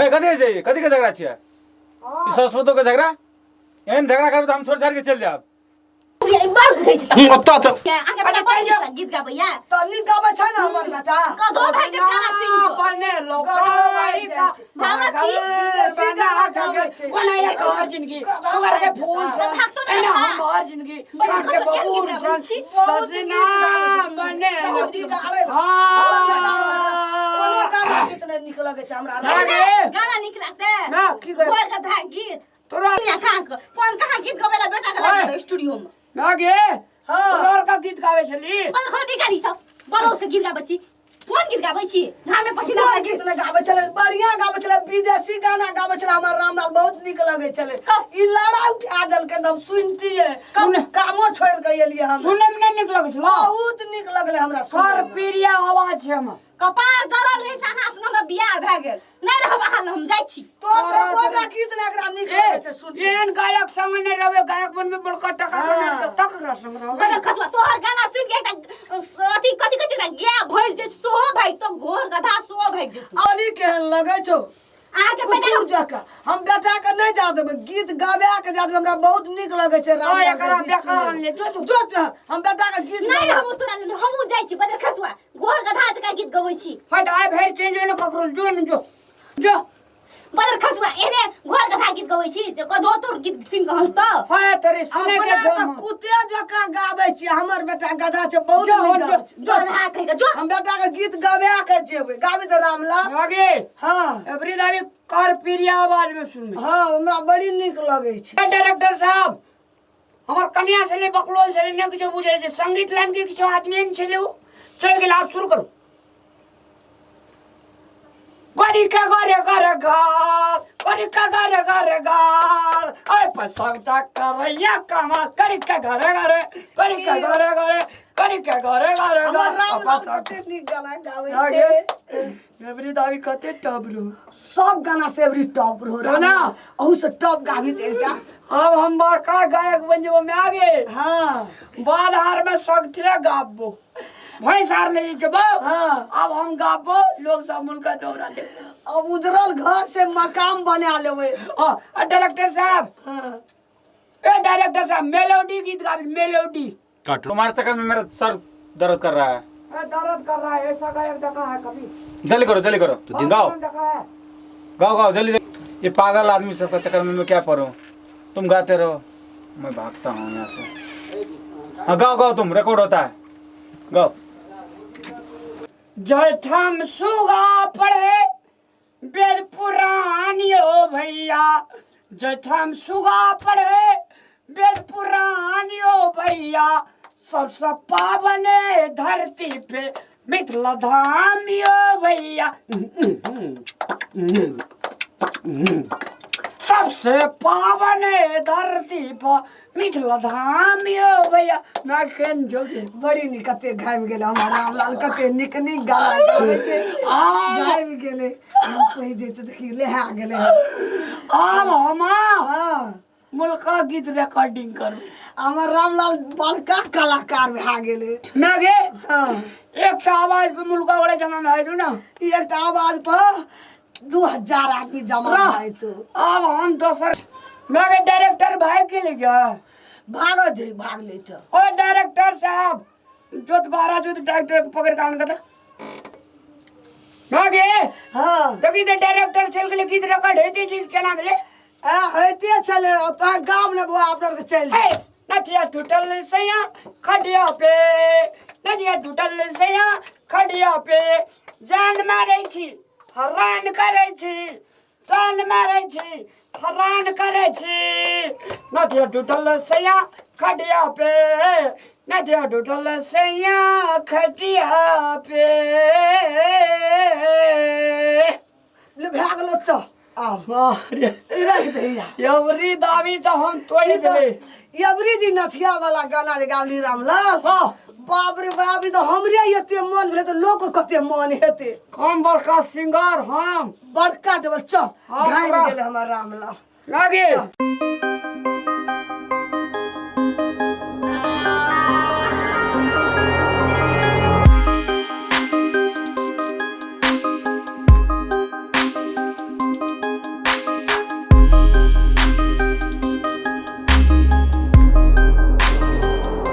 ए कथी छै कथी के झगड़ा छियै ई सास पुतोह के झगड़ा एहन झगड़ा करबै तऽ हम छोड़ छाड़ के चलि जायब बड़ बुझै छै ओतऽ तऽ अहाँके बेटा बड़ नीक गीत गाबैया तऽ नीक गाबै छै ने हमर बेटा गधो भागि जायत गाना सुनि कऽ बने लोक गधो भागि जाइ छै। भागत की? विदेशी गाना गाबै छै। हमर जिंदगी सुगर के फूल सब सन भागतो ने एना गधा। हमर जिंदगी बड़ी काट के खसो केहन बबूर गीत सन गाबै छी? बहुत सजना नीक गाबै छै। बने बहुत नीक गाबै छै। हाँ। कोनो गाना गीत नहि नीक लगै छै हमरा ना गे। गाना नीक लागतै ना, की कहै? गोर गधा गीत तोरा दुनिया कहाँ के कोन कहाँ गीत गबैला बेटा के लागल स्टूडियो में ना गे हाँ। तोरा और का गीत गावे छली बंद घर निकाली सब बड़ो से गीत गाबै छी कोन गीत गाबै छी घामे पसीना कोन वाला गीत नहि गाबै छलै बढ़िया गाबै छलै विदेशी गाना गाबै छलै हमर रामलाल बहुत नीक लगै छलै कब? ई लड़ा उठा देलकै हम सुनतियै कामो छोड़ि कऽ एलियै हम सुने में नहीं नीक लगै छलो बहुत नीक लगलै हमरा कर सुनैमे। पीरिया आवाज छै हमर कपार जरल रहे से अहाँ संग हमरा बियाह भए गेल नहि रहब अहाँ लग, हम जाइ छी तोर तऽ एकोटा गीत नहि एकरा नीक ए, लगै छै सुनते एहन गायक संग नहि रहबै गायक बनबै बड़का टका हाँ। कमेबै तक एकरा संग रहबै बदल खसुआ तोहर गाना सुनि के एकटा अथी कथी कहै छै ओकरा गाय भैंस जे सोहो भागि तो घोर गधा सोहो भागि जेतौ अरी केहन लगै छौ अहाँके बेटा कुकुर जकाँ हम बेटा के नहि जा देबै गीत गाबे के जा देबै हमरा बहुत नीक लगै छै ओ रामलाल के एकरा गीत बेकार सुनैमे। अनले जो तू जो तू, हम बेटा के गीत नहि गाबै। रहबो तोरा लग हमहूँ जाइ छी बदल खसुआ घोर गधा जकाँ गीत गबै छी हट आइ भरि चेंज होइ ने ककरो जो ने जो जो बदल खसुआ एहने घोर गधा गीत गबै छी जे गधो तोर गीत सुनि कऽ हँसतौ हय तोरे सुने के अपना छौ तऽ कुत्ते जकाँ गाबै छियै हमर बेटा गधा छै बहुत जो, नीक जो, गाबै छै। जो गधा कहि कऽ जो हम बेटा के गीत गबे के जेबै गाबी तऽ रामलाल आगे हाँ एवरी दावी कर पीरिया आवाज में सुनबे हाँ हमरा बड़ी नीक लगै छै डायरेक्टर साहब हमर कन्या छलै बकलोल छलै नहि किछो बुझै छै संगीत लाइन के किछो आदमी नहि छलै ओ चलि गेल आब शुरू करू गरी के गरे गरे गाल गरी के गरे गरे गाल ओए पर सबटा करैया कमाल गरी के गरे गरे गरी के गरे गरे गरी के गरे गरे हमर गाल रामलाल कते नीक गाना गाबै आगे छै एवरी दावी कते टॉप रो सब गाना से एवरी टॉप रहो रहो ना? अहू से टॉप गाबी तऽ एकटा अब हम बड़का गायक बन जेबो मैं आगे हाँ बाल हार में सगठे गाबो भैंस हार ले जेबो हाँ। अब हम गाबो लोग सब मुनका दौड़ा दे अब उजरल घर से मकान बना लेबै आ डायरेक्टर साहब हाँ। ए डायरेक्टर साहब मेलोडी गीत गाबी मेलोडी काटो तुम्हारे चक्कर में मेरा सर दर्द कर रहा है ए दर्द कर रहा है ऐसा गायक देखा है कभी जल्दी करो जल्दी करो तो दिन- गाओ देखा है गाओ गाओ जल्दी जल्दी। ये पागल आदमी सबका चक्कर में मैं क्या पढ़ूं तुम गाते रहो मैं भागता हूँ यहाँ से हाँ गाओ गाओ तुम रिकॉर्ड होता है गाओ जयठाम सुगा पढ़े वेद पुराण यो भैया जयठाम सुगा पढ़े वेद पुराण यो भैया सबसे पावन धरती पे मिथिला धाम यो भैया सबसे पावन धरती पर मिथिला धाम यो भैया ना केन जोगे बड़ी नीक कते घामि गेलै हमर रामलाल कते नीक नीक गाना गाबै छै आ घामि गेलै हम कहि जे छै देखी लेहा गेलै हन। आब हम हँ मुल्का गीत रिकॉर्डिंग करू हमर रामलाल बड़का कलाकार भए गेलै ना गे हँ एकटा आवाज पे मुल्का वाला जमा में आयलू ना ई एकटा आवाज पर 2000 आदमी जमा वाह। भए जेतौ आब हम दोसर ना गे डायरेक्टर भाग गेलै गे भाग दे भाग ले तो ओ डायरेक्टर साहब जोत बारह जोत डायरेक्टर के पकड़ के आन के ना गे हाँ देखी तो डायरेक्टर चल गेलै गीत रिकॉर्ड हेतै छै केना भेलै ए होइते छलै तोहर गाम ने बौआ अपना के चलि हे नथिया टूटल सैया खटिया पे नथिया टूटल सैया खटिया पे जान मारै छी हरान करै छी जान मारै छी हरान करै छी नथिया टूटल सैया खटिया पे नथिया टूटल सैया खटिया पे ले भए गेलो चल आब वाह रे ई राखि दही यवरी दाबी तऽ हम तोड़ि देबै यबरी जी नथिया वाला गाना जे गावली रामलाल हाँ बाप रे बाप ई तऽ हमरे एते मन भेलै तऽ लोक कते मन हेतै हम बड़का सिंगर हम बड़का डबल चल हाँ, घामि पूरा। गेलै हमर रामलाल लागे